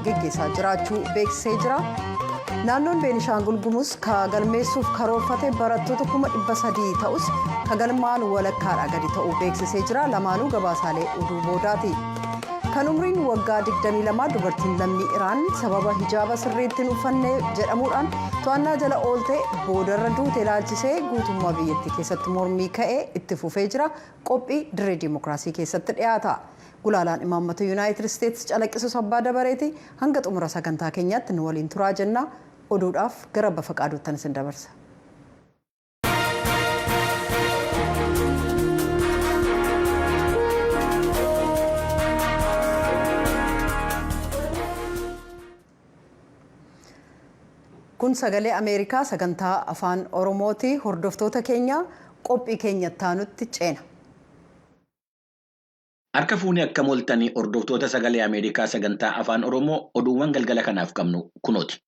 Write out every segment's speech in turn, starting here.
geggeessaa jiraachuu beeksisee jira. Naannoon Beenishaangul Gumuz ka galmeessuuf karoorfate barattoota 300,000 ta'us ka galmaan walakkaadha gadi ta'uu beeksisee jira. Lamaanuu gabaasaalee oduu boodaati. Kan umriin waggaa 22 dubartiin lammii Iraan sababa hijaaba sirriitti hin uffanne jedhamuudhaan to'annaa jala oolte boodarra duute ilaalchisee guutummaa biyyattii keessatti mormii ka'ee itti fufee jira. Qophii dirree dimookiraasii keessatti dhiyaata. Gulaalaan imaammata Yuunaayitid Isteetsi calaqqisus abbaa dabareeti. Hanga xumura sagantaa keenyaatti nu waliin turaa jenna. Oduudhaaf gara Bafaqaaduuttan isin dabarsa. Kun Sagalee Ameerikaa sagantaa Afaan Oromooti. Hordoftoota keenya, qophii keenya itti ceena. Harka fuunee, akkam ooltanii, hordoftoota Sagalee Ameerikaa sagantaa Afaan Oromoo? Oduuwwan galgala kanaaf qabnu kunooti.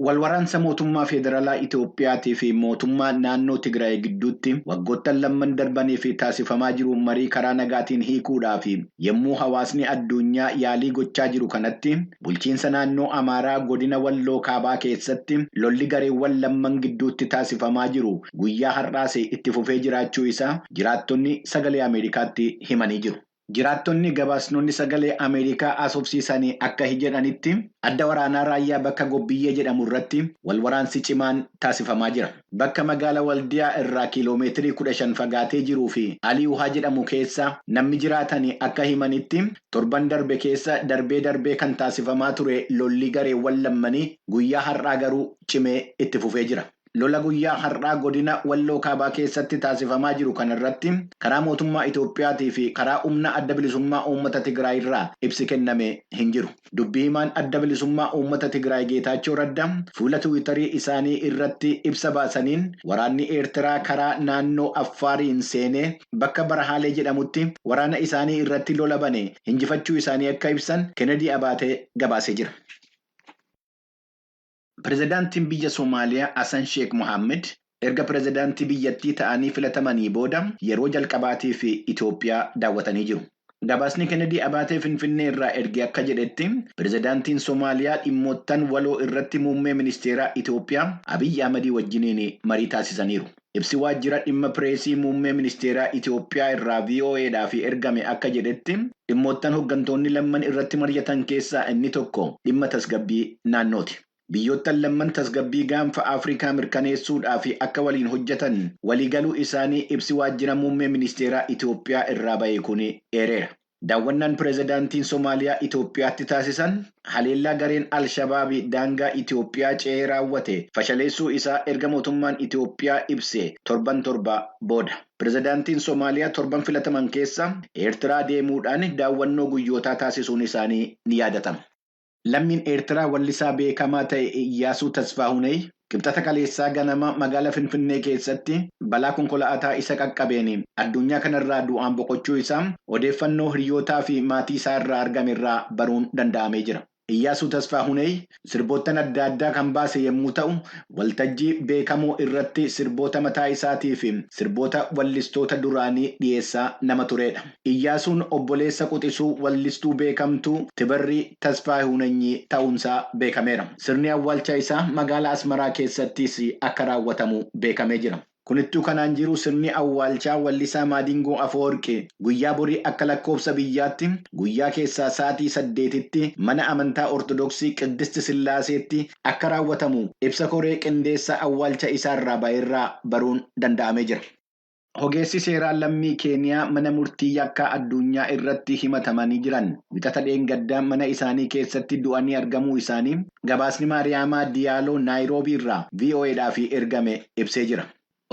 Walwaraansa mootummaa federaalaa Itoophiyaatii fi mootummaa naannoo Tigraay gidduutti waggoottan lamman darbanii fi taasifamaa jiru marii karaa nagaatiin hiikuudhaaf yommuu hawaasni addunyaa yaalii gochaa jiru kanatti, bulchiinsa naannoo Amaaraa godina Walloo Kaabaa keessatti lolli gareewwan lamman gidduutti taasifamaa jiru guyyaa har'aas itti fufee jiraachuu isaa jiraattonni Sagalee Ameerikaatti himanii jiru. Jiraattonni gabaasnonni Sagalee Ameerikaa haasofsiisanii akka jedhanitti, adda waraanaa Raayyaa bakka Gobbiyyee jedhamu irratti wal waraansi cimaan taasifamaa jira. Bakka magaala Waldiyaa irraa kiiloomeetirii 15 fagaatee jiruu fi Alii Wuhaa jedhamu keessa namni jiraatan akka himanitti, torban darbe keessa darbee darbee kan taasifamaa ture lolli gareewwan lammanii guyyaa har'aa garuu cimee itti fufee jira. Lola guyyaa har'aa godina Walloo Kaabaa keessatti taasifamaa jiru kanarratti karaa mootummaa Itoophiyaatii fi karaa humna Adda Bilisummaa Uummata Tigraay irraa ibsi kenname hin jiru. Dubbii himaan Adda Bilisummaa Uummata Tigraay Geetaachoo Radda fuula Tiwiitarii isaanii irratti ibsa baasaniin, waraanni Eertiraa karaa naannoo Affaariin seenee bakka Barahaalee jedhamutti waraana isaanii irratti lola bane injifachuu isaanii akka ibsan Kennedy Abaatee gabaasee jira. Pireezidaantiin biyya Somaaliyaa Hassan Sheekh Mohaammed erga pireezidaantii biyyattii ta'anii filatamanii booda yeroo jalqabaatiif Itoophiyaa daawwatanii jiru. Gabaasni Kennedy Abaatee Finfinnee irraa erge akka jedhetti, pireezidaantiin Somaaliyaa dhimmoottan waloo irratti muummee ministeeraa Itoophiyaa Abiyyi Ahmadii wajjiniin marii taasisaniiru. Ibsi waajjira dhimma pireesii muummee ministeeraa Itoophiyaa irraa VOAdhaaf ergame akka jedhetti, dhimmoottan hooggantoonni lamman irratti mari'atan keessaa inni tokko dhimma tasgabbii naannooti. Biyyoottan lamman tasgabbii Gaanfa Afrikaa mirkaneessuudhaaf akka waliin hojjetan waliigaluu isaanii ibsi waajjira muummee ministeeraa Itoophiyaa irraa ba'e kun eereera. Daawwannaan pireezidaantiin Somaaliyaa Itoophiyaatti taasisan haleellaa gareen Alshabaabii daangaa Itoophiyaa ce'ee raawwate fashaleessuu isaa erga mootummaan Itoophiyaa ibse torban 7 booda. Pireezidaantiin Somaaliyaa torban filataman keessa Eertiraa deemuudhaan daawwannoo guyyootaa taasisuun isaanii ni yaadatama. Lammiin Eertiraa wallisaa beekamaa ta'e Iyyaasuu Tasfaahunee Kibxata kaleessaa ganama magaalaa Finfinnee keessatti balaa konkolaataa isa qaqqabeen addunyaa kanarraa du'aan boqochuu isaa odeeffannoo hiriyootaa fi maatii isaa irraa argame irraa baruun danda'amee jira. Iyyaasuu Tasfaahunee sirboottan adda addaa kan baase yommuu ta'u, waltajjii beekamoo irratti sirboota mataa isaatii fi sirboota wallistoota duraanii dhiyeessaa nama turedha. Iyyaasuun obboleessa quxisuu wallistuu beekamtuu Tibarrii Tasfaahuneenyi ta'uunsaa beekameera. Sirni awwaalcha isaa magaalaa Asmaraa keessattis akka raawwatamu beekamee jira. Kunittuu kanaan jiru, sirni awwaalchaa wallisaa Maadingoo Afawarqi guyyaa borii akka lakkoofsa biyyaatti guyyaa keessaa sa'aatii 8tti mana amantaa Ortodoksii Qiddisti Sillaaseetti akka raawwatamu ibsa koree qindeessaa awwaalcha isaarraa ba'eerraa baruun danda'amee jira. Ogeessi seeraa lammii Keeniyaa mana murtii yakkaa addunyaa irratti himatamanii jiran Wixata dheengaddaa mana isaanii keessatti du'anii argamuu isaanii gabaasni Maariyaamaa Diyaaloo Naayiroobii irraa VOAdhaaf ergame ibsee jira.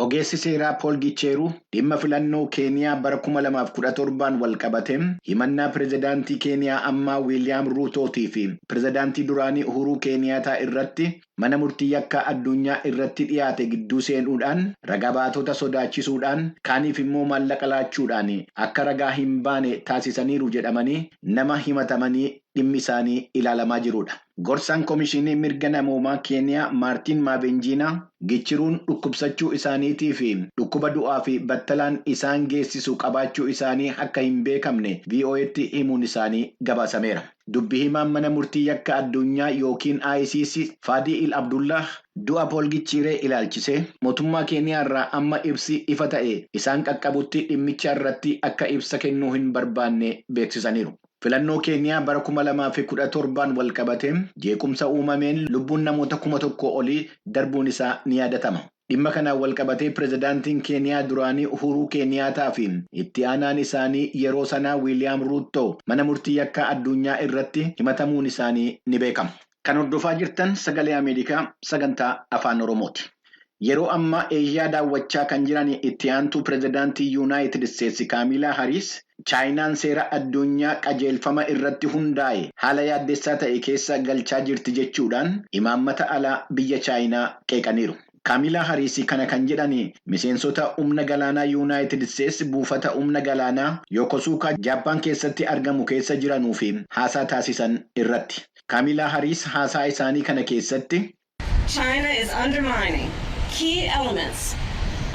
Ogeessi seeraa Pool Gicheeruu dhimma filannoo Keeniyaa bara 2017 wal qabate himannaa pireezidaantii Keeniyaa ammaa Wiiliyaam Ruutootii fi pireezidaantii duraanii Uhuruu Keeniyaataa irratti mana murtii yakkaa addunyaa irratti dhiyaate gidduu seenuudhaan, ragaa baatota sodaachisuudhaan, kaaniif immoo maallaqa laachuudhaan akka ragaa hin baane taasisaniiru jedhamanii nama himatamanii dhimmi isaanii ilaalamaa jirudha. Gorsaan Komishinii Mirga Namoomaa Keeniyaa Maartiin Maavenjiinaa Gichiruun dhukkubsachuu isaaniitii fi dhukkuba du'aa fi battalaan isaan geessisu qabaachuu isaanii akka hin beekamne VOA'tti himuun isaanii gabaasameera. Dubbi himaan mana murtii yakka addunyaa yookiin ICC Faadii Il Abdullah du'a Pool Gichiiree ilaalchisee mootummaa Keeniyaa irraa amma ibsi ifa ta'e isaan qaqqabutti dhimmicha irratti akka ibsa kennuu hin barbaanne beeksisaniiru. Filannoo Keeniyaa bara 2017 wal qabatee jeequmsa uumameen lubbuun namoota 1000 olii darbuun isaa ni yaadatama. Dhimma kanaan wal qabatee pirezidaantiin Keeniyaa duraanii Uhuruu Keeniyaataa fi itti aanaan isaanii yeroo sanaa Wiiliyaam Ruuttoo mana murtii yakkaa addunyaa irratti himatamuun isaanii ni beekama. Kan hordofaa jirtan Sagalee Ameerikaa sagantaa Afaan Oromooti. Yeroo ammaa Eeshiyaa daawwachaa kan jiran itti aantuu pirezidaantii Yuunaayitid Isteetsi Kaamilaa Hariis Chaayinaan seera addunyaa qajeelfama irratti hundaa'e haala yaaddessaa ta'e keessa galchaa jirti jechuudhaan imaammata alaa biyya Chaayinaa qeeqaniiru. Kaamilaa Hariis kana kan jedhan miseensota humna galaanaa Yuunaayitid Isteetsi buufata humna galaanaa Yokosuukaa Jaappaan keessatti argamu keessa jiranuu fi haasaa taasisan irratti. Kaamilaa Hariis haasaa isaanii kana keessatti. China is undermining key elements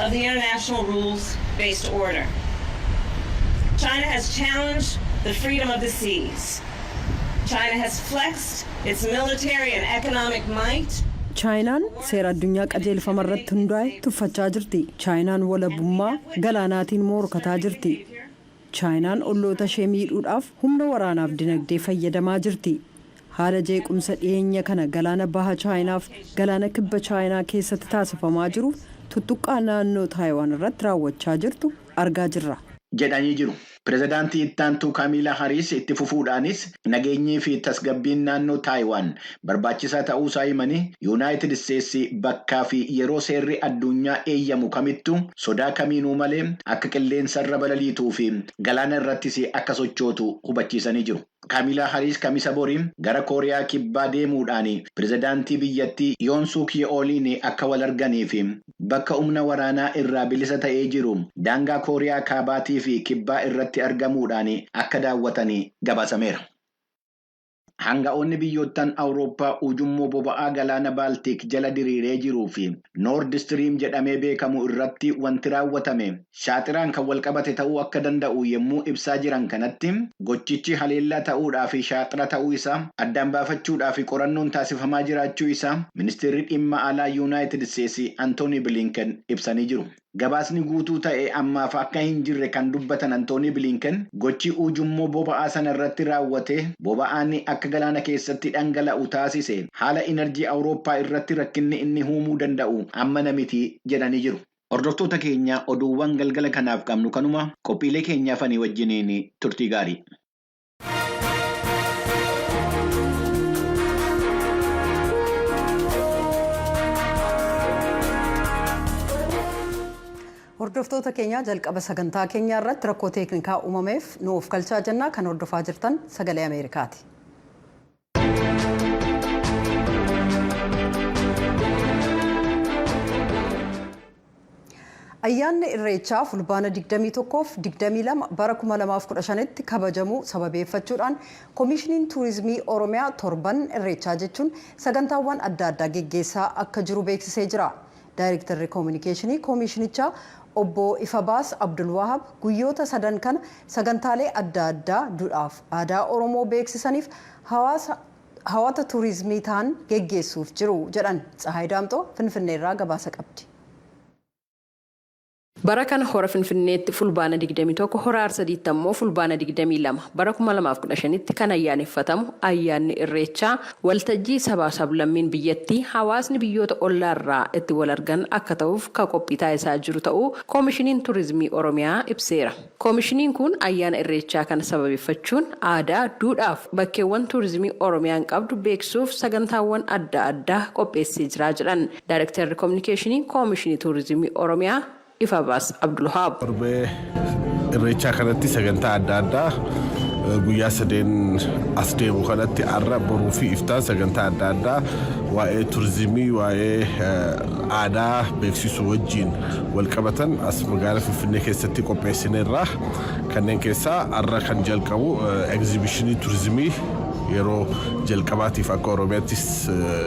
of the international rules-based order. China has challenged the freedom of the seas. China has flexed its military and economic might. Chaayinaan seera addunyaa qajeelfama irratti hundaa'e tuffachaa jirti. Chaayinaan walabummaa galaanaatiin morkataa jirti. Chaayinaan olloota ishee miidhuudhaaf humna waraanaaf dinagdee fayyadamaa jirti. Haala jeequmsa dhiyeenya kana galaana baha Chaayinaaf galaana kibba Chaayinaa keessatti taasifamaa jiruuf tuttuqqaa naannoo Taayiwaan irratti raawwachaa jirtu argaa jirra. Jedhanii jiru. Pirezidaantii ittaantuu Kaamilaa Hariis itti fufuudhaanis nageenyii fi tasgabbiin naannoo Taayiwaan barbaachisaa ta'uusaa himanii, Yuunaayitid Isteetsi bakkaa fi yeroo seerri addunyaa eeyyamu kamittuu sodaa kamiinuu malee akka qilleensarra balaliituu fi galaana irrattis akka sochootu hubachiisanii jiru. Kaamilaa Hariis Kamisa borii gara Kooriyaa Kibbaa deemuudhaan pirezidaantii biyyattii Yoon Suuk Ye'ooliin akka wal arganii fi bakka humna waraanaa irraa bilisa ta'ee jiru daangaa Kooriyaa Kaabaatii fi Kibbaa irratti argamuudhaan akka daawwatanii gabaasameera. Hanga'oonni biyyoottan Awurooppaa ujummoo boba'aa galaana Baaltik jala diriiree jiruu fi Noord Istiriim jedhamee beekamu irratti wanti raawwatame shaaxiraan kan walqabate ta'uu akka danda'u yommuu ibsaa jiran kanatti, gochichi haleellaa ta'uudhaa fi shaaxira ta'uu isaa addaan baafachuudhaa fi qorannoon taasifamaa jiraachuu isaa ministeerri dhimma alaa Yuunaayitid Isteetsi Antoonii Bilinken ibsanii jiru. Gabaasni guutuu ta'e ammaaf akka hin jirre kan dubbatan Antoonii Bilinken, gochi ujummoo boba'aa sana irratti raawwate boba'aan akka galaana keessatti dhangala'u taasise haala inerjii Awurooppaa irratti rakkinni inni uumuu danda'u amma miti jedhanii jiru. Hordoftoota keenya, oduuwwan galgala kanaaf qabnu kanuma. Qophiilee keenyaafanii wajjiniin turtii gaarii. Hordoftoota keenya, jalqaba sagantaa keenyaa irratti rakkoo teeknikaa uumameef nu of galchaa jennaa. Kan hordofaa jirtan Sagalee Ameerikaati. Ayyaanni Irreechaa Fulbaana 21 fi 22 bara 2015tti kabajamuu sababeeffachuudhaan Koomishiniin Tuurizimii Oromiyaa torban Irreechaa jechuun sagantaawwan adda addaa geggeessaa akka jiru beeksisee jira. Daayirektarri Koominikeeshinii Koomishinichaa Obbo Ifabaas Abdulwahab guyyoota sadan kana sagantaalee adda addaa duudhaaf aadaa Oromoo beeksisaniif hawaasa hawata tuurizimii ta'an geggeessuuf jiru jedhan. Tsahaay Daamxoo Finfinneerraa gabaasa qabdi. Bara kana hora Finfinneetti Fulbaana 21, hora Arsadiitti ammoo Fulbaana 22 bara 2015tti kan ayyaaneffatamu ayyaanni Irreechaa waltajjii sabaa sablammiin biyyattii, hawaasni biyyoota ollaarraa itti wal argan akka ta'uuf ka qophii taasisaa jiru ta'uu Koomishiniin Turizimii Oromiyaa ibseera. Koomishiniin kun ayyaana Irreechaa kana sababeeffachuun aadaa, duudhaaf bakkeewwan turizimii Oromiyaan qabdu beeksisuuf sagantaawwan adda addaa qopheessee jira jedhan Daayirektarri Kominikeeshinii Koomishinii Turizimii Oromiyaa Ifabaas Abdulwahaab. Torbee Irreechaa kanatti sagantaa adda addaa guyyaa sadeen as deemu kanatti, har'a, boruu fi iftaan, sagantaa adda addaa waa'ee turizimii, waa'ee aadaa beeksisuu wajjin wal qabatan as magaalaa Finfinnee keessatti qopheessineerra. Kanneen keessaa har'a kan jalqabu egzibishinii turizimii yeroo jalqabaatiif akka Oromiyaattis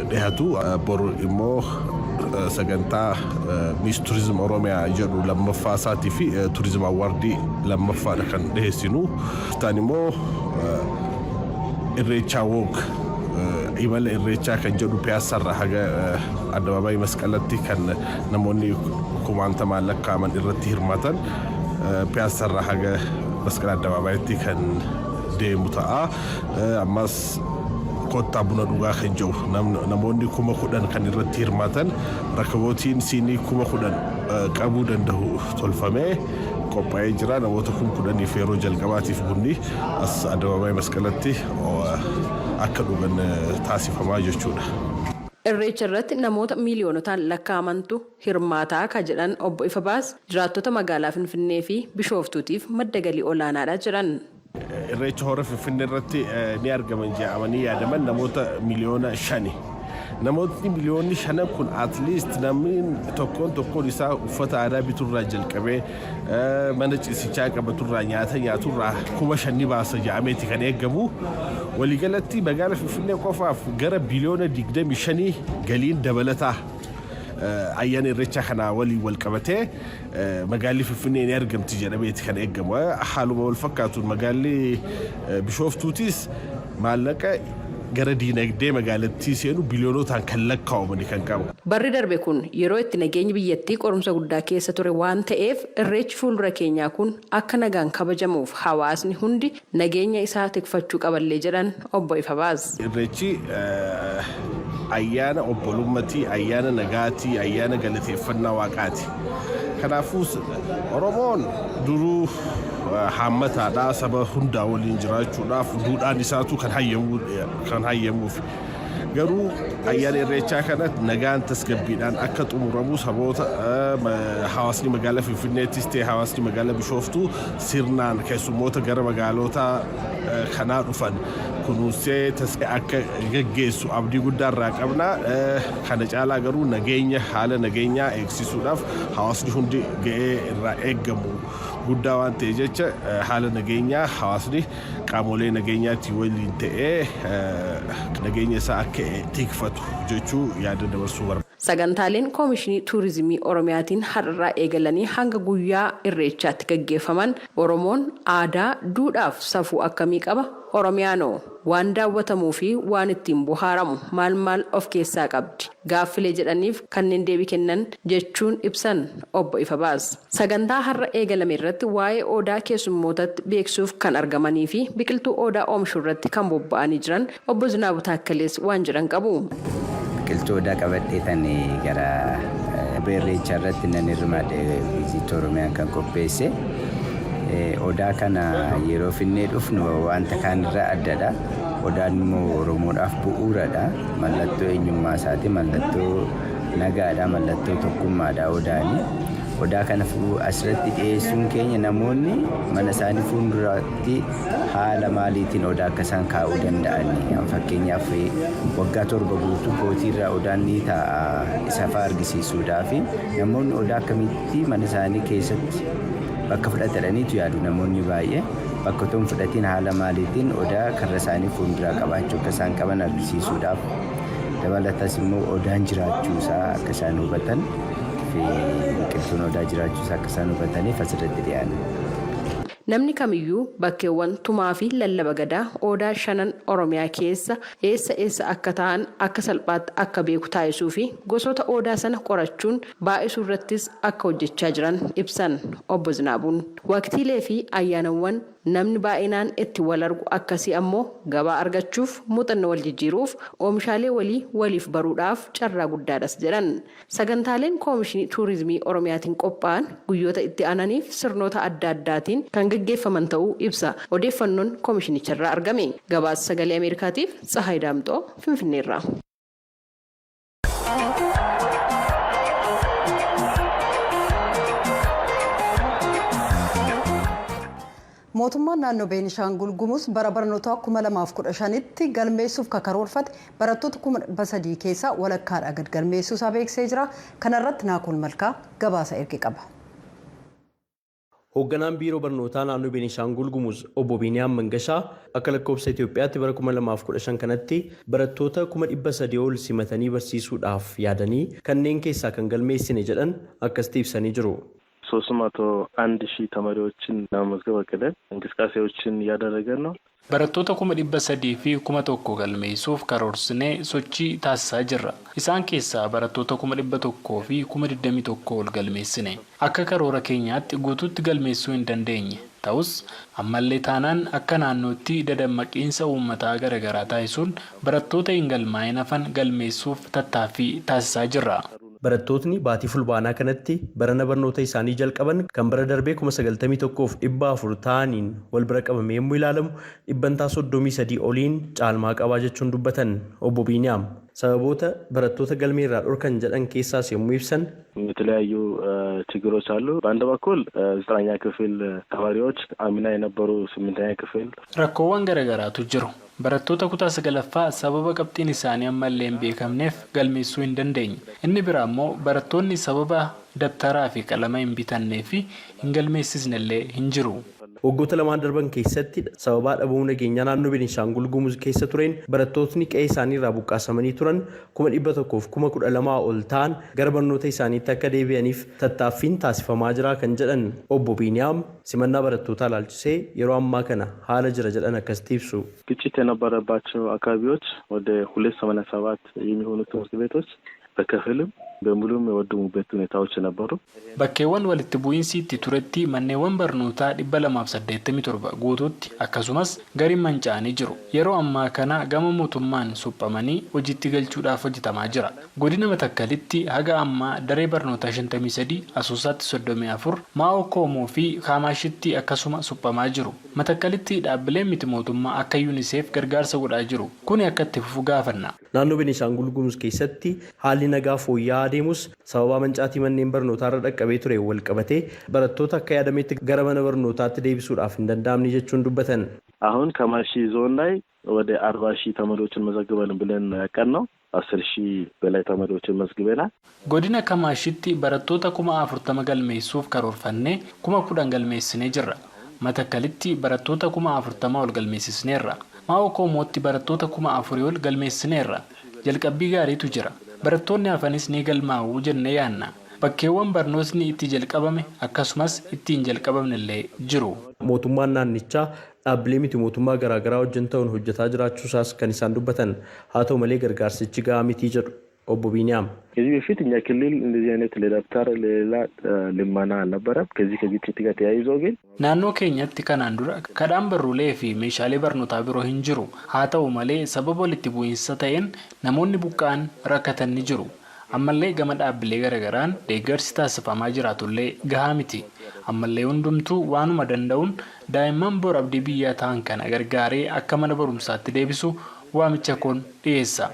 dhihatu, boru immoo sagantaa Miss Tourism Oromiyaa jedhu lammaffaa isaatii fi Tourism Award lammaffaadha kan dhiheessinu. Iftaan immoo Irreechaa Walk, imala Irreechaa kan jedhu, Piyaassaarraa haga Addabaabaayii Masqalatti kan namoonni kumaantamaan lakkaa'aman irratti hirmaatan, Piyaassaarraa haga Masqala Addabaabayitti kan deemu ta'a. Ammas kottaa buna dhugaa kan jiru, namoonni 10,000 kan irratti hirmaatan, rakabootiin siinii 10,000 qabuu danda'u tolfamee qophaa'ee jira. Namoota 10,000f yeroo jalqabaatiif bunni as Addabaabaayii Masqalatti akka dhugan taasifamaa jechuudha. Irreecha irratti namoota miiliyoonotaan lakkaa'amantu hirmaataa ka jedhan Obbo Ifabaas, jiraattota magaalaa Finfinnee fi Bishooftuutiif madda galii olaanaadha jedhan. Irreecha Hora Finfinnee irratti ni argaman jedhamanii yaadaman namoota 5 miliyoona. Namootni 5 miliyoonni kun at least namni tokkoon tokkoon isaa uffata aadaa biturraa jalqabee, mana ciisichaa qabaturraa, nyaata nyaaturraa 5,000 ni baasa jedhameeti kan eegamu. Waliigalatti magaala Finfinnee qofaaf gara biliyoona 25 galiin dabalataa ayyaana Irreechaa kanaa waliin wal qabatee magaalli Finfinnee ni argamti jedhameeti kan eegamu. Haaluma wal fakkaatuun magaalli Bishooftuutis maallaqa gara diinagdee magaalattii seenu biliyoonotaan kan lakkaa'amani kan qabu. Barri darbe kun yeroo itti nageenyi biyyattii qorumsa guddaa keessa ture waan ta'eef, Irreechi fuuldura keenyaa kun akka nagaan kabajamuuf hawaasni hundi nageenya isaa tikfachuu qaballee jedhan Obbo Ifabaas. Irreechi ayyaana obbolummatii, ayyaana nagaatii, ayyaana galateeffannaa Waaqaati. Kanaafuu Oromoon duruu haammataadha, saba hundaa waliin jiraachuudhaaf duudhaan isaatu kan hayyamuuf. Garuu ayyaana Irreechaa kana nagaan tasgabbiidhaan akka xumuramu saboota, hawaasni magaalaa Finfinneettis ta'e hawaasni magaalaa Bishooftuu, sirnaan keessummoota gara magaalota kanaa dhufan kunuunsee akka gaggeessu abdii guddaa irraa qabna. Kana caalaa garuu nageenya, haala nageenyaa eegsisuudhaaf hawaasni hundi ga'ee irraa eeggamu guddaa waan ta'e jecha, haala nageenyaa hawaasni qaamolee nageenyaatti waliin ta'ee nageenya isaa akka tikfatu jechuu yaada dabarsuu barbaada. Sagantaaleen Koomishinii Tuurizimii Oromiyaatiin har'arraa eegalanii hanga guyyaa Irreechaatti gaggeeffaman Oromoon aadaa, duudhaaf safuu akkamii qaba? Oromiyaanoo waan daawwatamuu fi waan ittiin bohaaramu maal maal of keessaa qabdi? Gaaffilee jedhaniif kanneen deebii kennan jechuun ibsan Obbo Ifabaas. Sagantaa har'a eegalame irratti waa'ee odaa keessummootatti beeksisuuf kan argamanii fi biqiltuu odaa oomishuu irratti kan bobba'anii jiran Obbo Zinaabu Taakkalees waan jedhan qabu. Biqiltuu odaa qabadhee tan gara Irreechaa irratti nan hirmaadhe, Visit Oromiyaan kan qopheesse. Odaa kana yeroo finnee dhufnu wanta kaanirraa addadha. Odaan immoo Oromoodhaaf bu'uuradha. Mallattoo eenyummaa isaati, mallattoo nagaadha, mallattoo tokkummaadha odaani. Odaa kana asirratti dhiyeessuun keenya namoonni mana isaanii fuulduratti haala maaliitiin odaa akka isaan kaa'uu danda'an, fakkeenyaaf waggaa 7 guutuu pootiirraa odaan ni taa'a, isa fa'aa argisiisuudhaaf, namoonni odaa akkamitti mana isaanii keessatti bakka fudhataniitu yaadu. Namoonni baay'ee bakka otoo hin fudhatiin haala maaliitiin odaa karra isaanii fuulduraa qabaachuu akka isaan qaban argisiisuudhaaf, dabalatas immoo odaan jiraachuu isaa akka isaan hubatan fi biqiltuun odaa jiraachuu isaa akka isaan hubataniif asirratti dhiyaanne. Namni kamiyyuu bakkeewwan tumaa fi lallaba gadaa odaa shanan Oromiyaa keessa eessa eessa akka ta'an akka salphaatti akka beeku taasisuu fi gosoota odaa sana qorachuun baay'isuu irrattis akka hojjechaa jiran ibsan Obbo Zinaabuun. Waqtiilee fi ayyaanawwan namni baay'inaan itti wal argu akkasii ammoo gabaa argachuuf, muuxannoo wal jijjiiruuf, oomishaalee walii waliif baruudhaaf carraa guddaadhas jedhan. Sagantaaleen Koomishinii Tuurizimii Oromiyaatiin qophaa'an guyyoota itti aananiif sirnoota adda addaatiin kan gaggeeffaman ta'uu ibsa odeeffannoon koomishinicharraa argame. Gabaasa Sagalee Ameerikaatiif Tsahaay Daamxoo, Finfinneerraa. Mootummaan naannoo Beenishaangul Gumuz bara barnootaa 2015tti galmeessuuf karoorfate barattoota 300,000 keessaa walakkaadhaa gad galmeessuu isaa beeksisee jira. Kana irratti Naakoon Malkaa gabaasa erge qaba. Hoogganaan Biiroo Barnootaa Naannoo Beenishaangul Gumuz Obbo Biiniyaam Mangashaa akka lakkoofsa Itoophiyaatti bara 2015 kanatti barattoota 300,000 ol simatanii barsiisuudhaaf yaadanii kanneen keessaa kan galmeessine jedhan akkasitti ibsanii jiru. 301,000 ተማሪዎችን ለመመዝገብ አቅደን እንቅስቃሴዎችን እያደረገን ነው። Barattoota 301,000 galmeessuuf karoorsinee sochii taasisaa jirra. Isaan keessaa barattoota 121,000 ol galmeessine. Akka karoora keenyaatti guutuutti galmeessuu hin dandeenye. Ta'us ammallee taanaan akka naannootti dadammaqiinsa uummataa garaagaraa taasisuun barattoota hin galmaa'in hafan galmeessuuf tattaaffii taasisaa jirra. Barattootni baatii fulbaanaa kanatti barana barnoota isaanii jalqaban kan bara darbee 91,400 ta'aniin wal bira qabamee yommuu ilaalamu dhibbantaa 33 oliin caalmaa qabaa jechuun dubbatan obbo Biiniyaam. Sababoota barattoota galmee irraa dhorkan jedhan keessaas yommuu ibsan የተለያዩ ችግሮች አሉ። በአንድ በኩል ዘጠነኛ ክፍል ተማሪዎች አምና የነበሩ ስምንተኛ ክፍል Rakkoowwan garaagaraatu jiru. Barattoota kutaa sagalaffaa sababa qabxiin isaanii ammallee hin beekamneef galmeessuu hin dandeenye. Inni biraa immoo barattoonni sababa dabtaraa fi qalama hin bitannee fi hin galmeessisnellee hin jiru. Waggoota lamaan darban keessatti sababaa dhabamuu nageenyaa naannoo Beenishaangul Gumuz keessa tureen barattootni qe'ee isaanii irraa buqqaasamanii turan 112,000 ol ta'an gara barnoota isaaniitti akka deebi'aniif tattaaffiin taasifamaa jira kan jedhan obbo Biiniyaam simannaa barattootaa ilaalchisee yeroo ammaa kana haala jira jedhan akkasitti ibsu. ግጭት የነበረባቸው አካባቢዎች ወደ 287 የሚሆኑ ትምህርት ቤቶች በከፊልም በሙሉም የወደሙበት ሁኔታዎች ነበሩ። Bakkeewwan walitti bu'iinsi itti turetti manneewwan barnootaa 287 guutuutti akkasumas gariin manca'anii jiru. Yeroo ammaa kana gama mootummaan suphamanii hojiitti galchuudhaaf hojjetamaa jira. Godina Matakkalitti haga ammaa daree barnootaa 53, Asoosaatti 34, Maa'oo Koomoo fi Kaamaashitti akkasuma suphamaa jiru. Matakkalitti dhaabbileen miti mootummaa akka UNICEF gargaarsa godhaa jiru. Kuni akka itti fufu gaafanna. Naannoo Beenishaangul Gumuz keessatti haalli nagaa fooyya'aa adeemus sababaa mancaatii manneen barnootaa irra dhaqqabee ture wal qabatee barattoota akka yaadametti gara mana barnootaatti deebisuudhaaf hin danda'amne jechuun dubbatan. አሁን ከማሺ ዞን ላይ ወደ 40,000 ተማሪዎችን መዘግበን ብለን ያቀድነው 10,000 በላይ ተማሪዎችን መዝግበናል። Godina Kamaashitti barattoota 40,000 galmeessuuf karoorfannee 10,000 galmeessinee jirra. Matakkalitti barattoota 40,000 ol galmeessisneerra. Maa'oo Koomootti barattoota 4,000 ol galmeessineerra. Jalqabbii gaariitu jira. Barattoonni hafanis ni galmaa'uu jennee yaanna. Bakkeewwan barnootni itti jalqabame akkasumas itti hin jalqabamnellee jiru. Mootummaan naannichaa dhaabbilee miti mootummaa garaagaraa wajjin ta'uun hojjetaa jiraachuusaas kan isaan dubbatan haa ta'u malee gargaarsichi gahaa mitii jedhu obbo Biiniyaam. ከዚህ በፊት እኛ ክልል እንደዚህ አይነት ለደብተር ለሌላ ልመና አልነበረም። ከዚህ ከግጭት ጋር ተያይዞ ግን Naannoo keenyatti kanaan dura kadhaan barruulee fi meeshaalee barnootaa biroo hin jiru. Haa ta'u malee sababa walitti bu'iinsa ta'een namoonni buqqa'an rakkatan ni jiru. Ammallee gama dhaabbilee garaagaraan deeggarsi taasifamaa jiraatullee gahaa miti. Ammallee hundumtuu waanuma danda'uun daa'imman bor abdii biyyaa ta'an kana gargaaree akka mana barumsaatti deebisu waamicha koon dhiyeessa.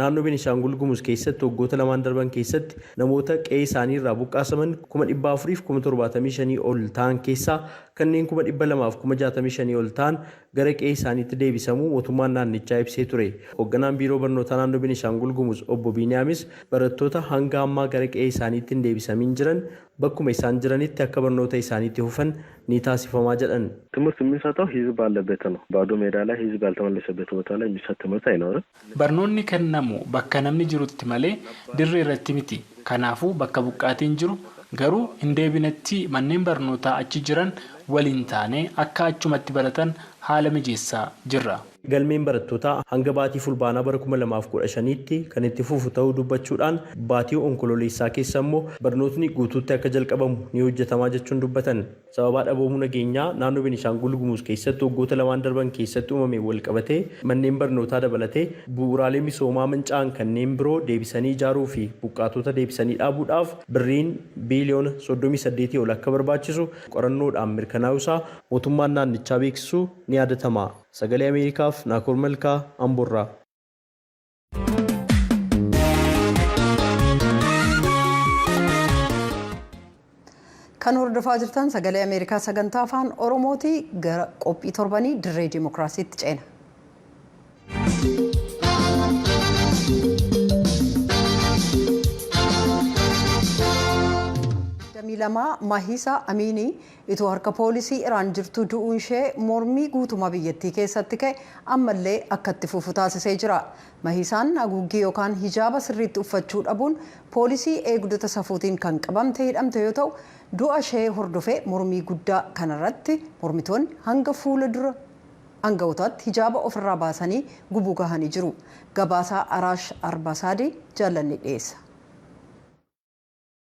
Naannoo Beenishaangul Gumuz keessatti waggoota lamaan darban keessatti namoota qe'ee isaanii irraa buqqaasaman 475,000 ol ta'an keessaa kanneen 265,000 ol ta'an gara qe'ee isaaniitti deebisamuu mootummaan naannichaa ibsee ture. Hoogganaan biiroo barnootaa naannoo Beenishaangul Gumuz obbo Biiniyaamis barattoota hanga ammaa gara qe'ee isaaniitti hin deebisamin jiran bakkuma isaan jiranitti akka barnoota isaaniitti fufan ni taasifamaa jedhan. ትምህርት የምንሰጠው ህዝብ ባለበት ነው። ባዶ ሜዳ ላይ ህዝብ ያልተመለሰበት ቦታ ላይ የሚሰጥ ትምህርት አይኖርም። Barnoonni kennamu bakka namni jirutti malee dirree irratti miti. Kanaafuu bakka buqqaatiin jiru garuu hin deebinetti manneen barnootaa achi jiran waliin taanee akka achumatti baratan haala mijeessaa jirra. Galmeen barattootaa hanga baatii fulbaanaa bara 2015tti kan itti fufu ta'uu dubbachuudhaan baatii onkololeessaa keessa immoo barnootni guutuutti akka jalqabamu ni hojjetamaa jechuun dubbatan. Sababaa dhabamuu nageenyaa naannoo Beenishaangul Gumuz keessatti waggoota lamaan darban keessatti uumame wal qabatee manneen barnootaa dabalatee bu'uuraalee misoomaa manca'an kanneen biroo deebisanii ijaaruu fi buqqaatota deebisanii dhaabuudhaaf birriin biiliyoona 38 ol akka barbaachisu qorannoodhaan mirkanaa'uusaa mootummaan naannichaa beeksisuu ni yaadatama. Sagalee Ameerikaaf Naakoor Malkaa Amboorraa. Kan hordofaa jirtan Sagalee Ameerikaa sagantaa Afaan Oromooti. Gara qophii torbanii dirree dimookiraasiitti ceena. Lama Mahisa Amini itoo harka poolisii Iraan jirtu du'uun ishee mormii guutumaa biyyattii keessatti ka'e ammallee akka itti fufu taasisee jira. Mahisaan haguuggii yookaan hijaaba sirriitti uffachuu dhabuun poolisii eegdota safuutiin kan qabamte hidhamte yoo ta'u, du'a ishee hordofee mormii guddaa kanarratti mormitoonni hanga fuula dura Aanga'ootaatti hijaaba ofirraa baasanii gubuu gahanii jiru. Gabaasaa Araash Arbasaadii jaallanni dhiyeessa.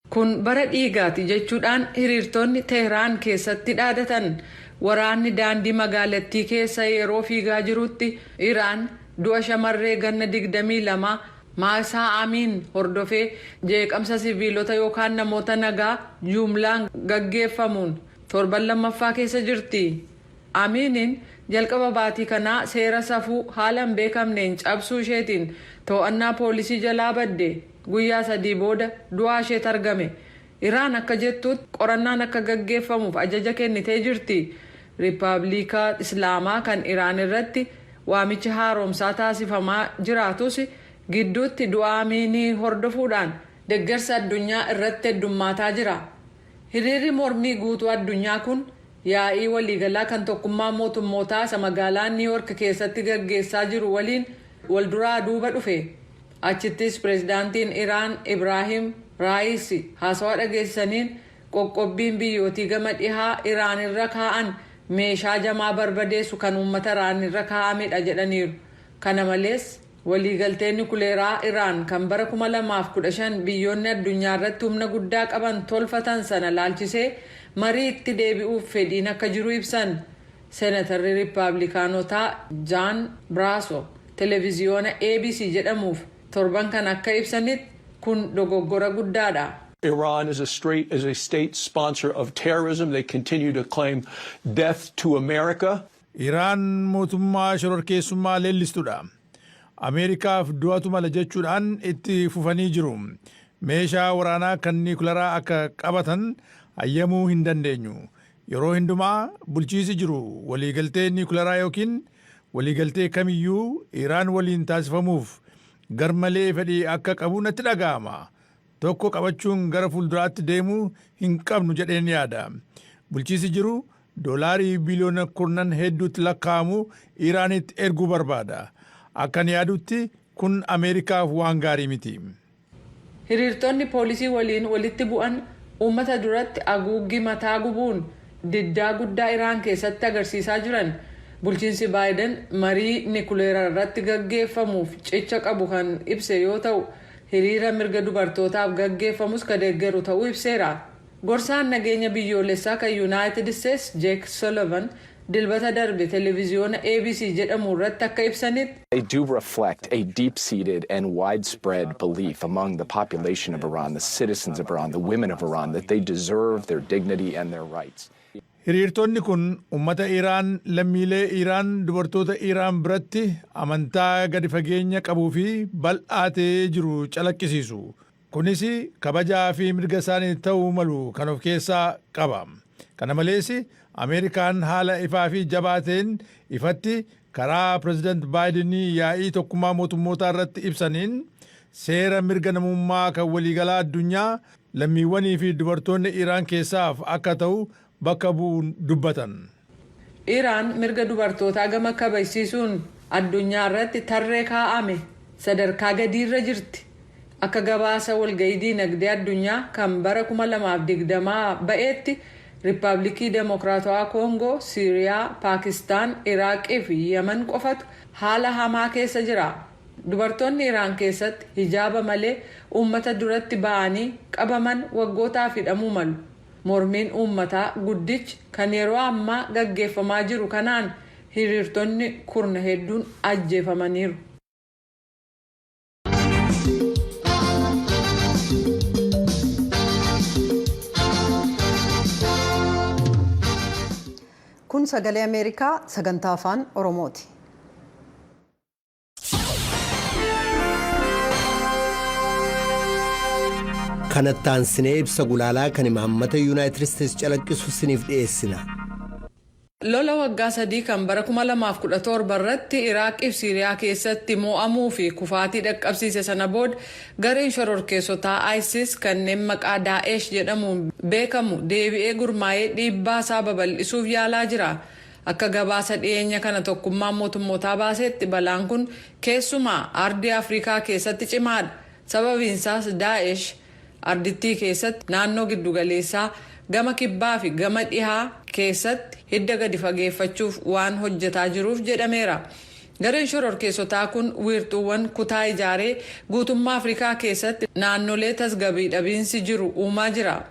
Kun bara dhiigaati jechuudhaan hiriirtonni Teheraan keessatti dhaadatan. Waraanni daandii magaalattii keessa yeroo fiigaa jirutti, Iraan du'a shamarree ganna 22 Maasaa Amiin hordofee jeeqamsa siviilota yookaan namoota nagaa jumlaan gaggeeffamuun torban lammaffaa keessa jirti. Amiiniin jalqaba baatii kanaa seera safuu haala hin beekamneen cabsuu isheetiin to'annaa poolisii jalaa badde. Guyyaa 3 booda du'aa isheetu argame. Iraan akka jettutti qorannaan akka gaggeeffamuuf ajaja kennitee jirti. Riippaabilikaa Islaamaa kan Iraan irratti waamichi haaromsaa taasifamaa jiraatus, gidduutti du'a Amiinii hordofuudhaan deeggarsa addunyaa irratti heddummaataa jira. Hiriirri mormii guutuu addunyaa kun yaa'ii waliigalaa kan Tokkummaa Mootummootaa isa magaalaa Niiyork keessatti gaggeessaa jiru waliin walduraa duuba dhufe. Achittis pireezidaantiin Iraan Ibraahim Raayisi haasawaa dhageessisaniin, qoqqobbiin biyyootii gama dhihaa Iraan irra kaa'an meeshaa jamaa barbadeessu kan uummata Iraan irra kaa'amedha jedhaniiru. Kana malees, waliigaltee nikuleeraa Iraan kan bara 2015 biyyoonni addunyaa irratti humna guddaa qaban tolfatan sana laalchisee marii itti deebi'uuf fedhiin akka jiru ibsan. Seenatarri Riippaabilikaanotaa Jaan Biraaso televiziyoona ABC jedhamuuf torban kan akka ibsanitti, kun dogoggora guddaadha. Iran is a state sponsor of terrorism. They continue to claim death to America. Iraan mootummaa shororkeessummaa leellistudha. Ameerikaaf du'atu mala jechuudhaan itti fufanii jiru. Meeshaa waraanaa kan niikularaa akka qabatan hayyamuu hin dandeenyu. Yeroo hundumaa bulchiisi jiru waliigaltee niikularaa yookiin waliigaltee kamiyyuu Iraan waliin taasifamuuf garmalee fedhii akka qabu natti dhaga'ama. Tokko qabachuun gara fuulduraatti deemuu hin qabnu jedheen yaada. Bulchiisi jiru doolaarii biliyoona kurnan hedduutti lakkaa'amu Iraanitti erguu barbaada. Akkan yaadutti kun Ameerikaaf waan gaarii miti. Hiriirtonni poolisii waliin walitti bu'an uummata duratti haguuggii mataa gubuun diddaa guddaa Iraan keessatti agarsiisaa jiran. Bulchiinsi Baayiden marii nikuleeraa irratti gaggeeffamuuf cicha qabu kan ibse yoo ta'u, hiriira mirga dubartootaaf gaggeeffamus ka deeggaru ta'uu ibseera. Gorsaan nageenya biyyoolessaa kan Yuunaayitid Isteets Jeek Sullivan Dilbata darbe televiziyoona ABC jedhamu irratti akka ibsanitti, They do reflect a deep seated and widespread belief among the population of Iran, the citizens of Iran, the women of Iran, that they deserve their dignity and their rights. Hiriirtonni kun uummata Iraan, lammiilee Iraan, dubartoota Iraan biratti amantaa gadi fageenya qabuu fi bal'aa ta'ee jiru calaqqisiisu. Kunis kabajaa fi mirga isaanii ta'uu malu kan of keessaa qaba. Kana malees, Ameerikaan haala ifaa fi jabaa ta'een ifatti karaa pireezidant Baayidinii yaa'ii Tokkummaa Mootummootaa irratti ibsaniin seera mirga namummaa kan waliigalaa addunyaa lammiiwwanii fi dubartoonni Iraan keessaaf akka ta'u bakka bu'uun dubbatan. Iraan mirga dubartootaa gama kabajsiisuun addunyaa irratti tarree kaa'ame sadarkaa gadiirra jirti. Akka gabaasa walga'ii diinagdee addunyaa kan bara 2020 ba'eetti, Riippaabilikii Demokiraatawaa Koongoo, Siiriyaa, Paakistaan, Iraaqii fi Yaman qofatu haala hamaa keessa jira. Dubartoonni Iraan keessatti hijaaba malee uummata duratti ba'anii qabaman waggootaaf hidhamuu malu. Mormiin uummataa guddichi kan yeroo ammaa gaggeeffamaa jiru kanaan hiriirtonni kurna hedduun ajjeefamaniiru. Kun Sagalee Ameerikaa sagantaa Afaan Oromooti. Kanatti aansinee ibsa gulaalaa kan imaammata Yuunaayitid Isteetsi calaqqisu siniif dhiyeessina. Lola waggaa 3 kan bara 2017 irratti Iraaqii fi Siiriyaa keessatti mo'amuu fi kufaatii dhaqqabsiise sana booda, gareen shororkeessotaa ISIS kanneen maqaa Daa'esh jedhamuun beekamu deebi'ee gurmaa'ee dhiibbaa isaa babal'isuuf yaalaa jira. Akka gabaasa dhiyeenya kana Tokkummaan Mootummootaa baasetti, balaan kun keessumaa ardii Afrikaa keessatti cimaadha. Sababiinsaas Daa'esh ardittii keessatti naannoo giddugaleessaa Gama kibbaa fi gama dhihaa keessatti hidda gadi fageeffachuuf waan hojjetaa jiruuf jedhameera. Gareen shororkeessotaa kun wiirtuuwwan kutaa ijaaree guutummaa Afrikaa keessatti naannolee tasgabbii dhabiinsi jiru uumaa jira.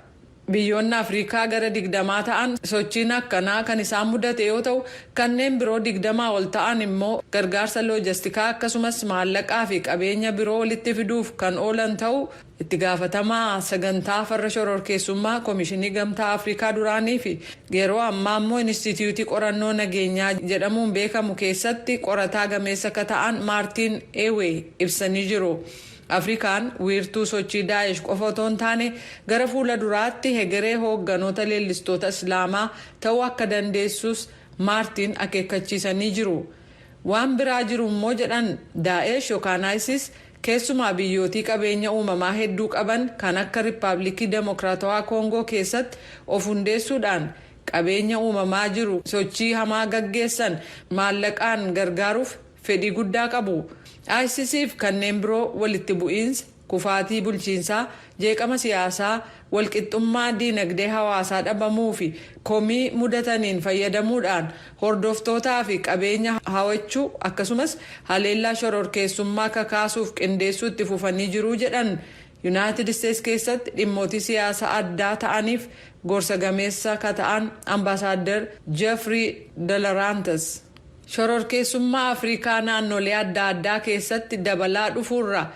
Biyyoonni Afrikaa gara 20 ta'an sochiin akkanaa kan isaan mudate yoo ta'u, kanneen biroo 20 ol ta'an immoo gargaarsa loojistikaa akkasumas maallaqaa fi qabeenya biroo walitti fiduuf kan oolan ta'u itti gaafatamaa sagantaa farra shororkeessummaa Koomishinii Gamtaa Afrikaa duraanii fi yeroo ammaa immoo Inistituutii Qorannoo Nageenyaa jedhamuun beekamu keessatti qorataa gameessa akka ta'an Maartiin Eewee ibsanii jiru. Afrikaan wiirtuu sochii Daa'ish qofa otoo hin taane, gara fuula duraatti hegeree hoogganoota leellistoota Islaamaa ta'uu akka dandeessus Maartiin akeekkachiisanii jiru. Waan biraa jiru immoo, jedhan, Daa'esh yookaan ISIS keessumaa biyyootii qabeenya uumamaa hedduu qaban kan akka Riippaabilikii Demokiraatawaa Koongoo keessatti of hundeessuudhaan qabeenya uumamaa jiru sochii hamaa gaggeessan maallaqaan gargaaruuf fedhii guddaa qabu. ISISf kanneen biroo walitti bu'iinsa, kufaatii bulchiinsaa, jeeqama siyaasaa, walqixxummaa diinagdee hawaasaa dhabamuu fi komii mudataniin fayyadamuudhaan hordoftootaa fi qabeenya hawachuu akkasumas haleellaa shororkeessummaa kakaasuuf qindeessuu itti fufanii jiruu jedhan Yuunaayitid Isteetsi keessatti dhimmootii siyaasa addaa ta'aniif gorsa gameessa ka ta'an Ambaasaadder Jeffrey Delarantes. Shororkeessummaa Afrikaa naannolee adda addaa keessatti dabalaa dhufuurra.